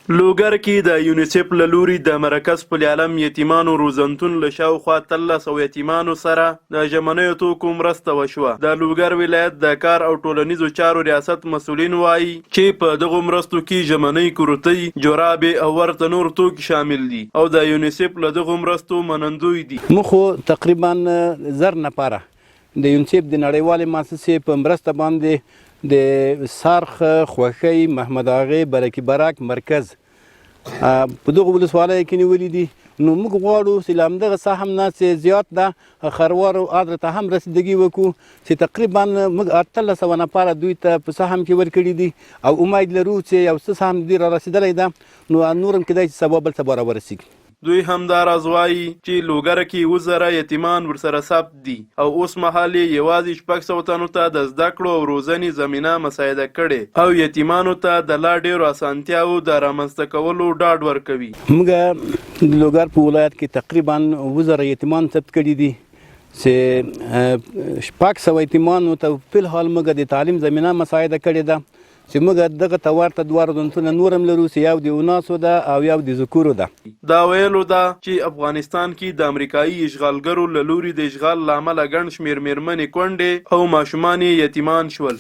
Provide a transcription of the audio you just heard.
لوګر کې د یونیسف له لوري د مرکز پل علم یتیمانو روزنتون له شاوخوا 1300 یتیمانو سره د ژمنیو توکو مرسته وشوه. د لوګر ولایت د کار او ټولنیزو چارو ریاست مسولین وايي چې په دغو مرستو کې ژمنۍ کرتۍ، جرابې او ورته نور توکي شامل دي او د یونیسف له دغو مرستو منندوی دي. موږ خو تقریبا 1000 نفره د یونسیف د نړیوالې موسسې په مرسته باندې د سرخ، خوښۍ، محمد اغې، برکي برک مرکز په دغو ولسوالیو کې نیولي دي. نو موږ غواړو چې له همدغه سهم نه چې زیات ده خروارو ادره ته هم رسیدګي وکړو چې تقریبا موږ 1800 نفره دوی ته په سهم کې ورکړي دي او امید لرو چې یو څه سهم دوی را رسېدلی ده، نو نور هم کېدای شي سبا بل سبا راورسېږي. دوی همداراز وايي چې لوګر کې 7000 یتیمان ورسره ثبت دي او اوس مهال یې یوازې 600 تنو ته د زده کړو او روزنې زمینه مساعده کړې او یتیمانو ته د لا ډېرو اسانتیاوو د رامنځته کولو ډاډ ورکوي. موږ د لوګر په ولایت کې تقریبا 7000 یتیمان ثبت کړي دي چې 600 یتیمانو ته په الحال موږ د تعلیم زمینه مساعده کړې ده چې موږ دغه ته ورته دوه روزنتونه نور هم لرو چې یو د اناثو ده او یو د ذکورو ده. د ویلو ده چې افغانستان کې د امریکايي اشغالګرو له لوري د اشغال له امله ګڼ شمېر مېرمنې کونډې او ماشومان یې یتیمان شول.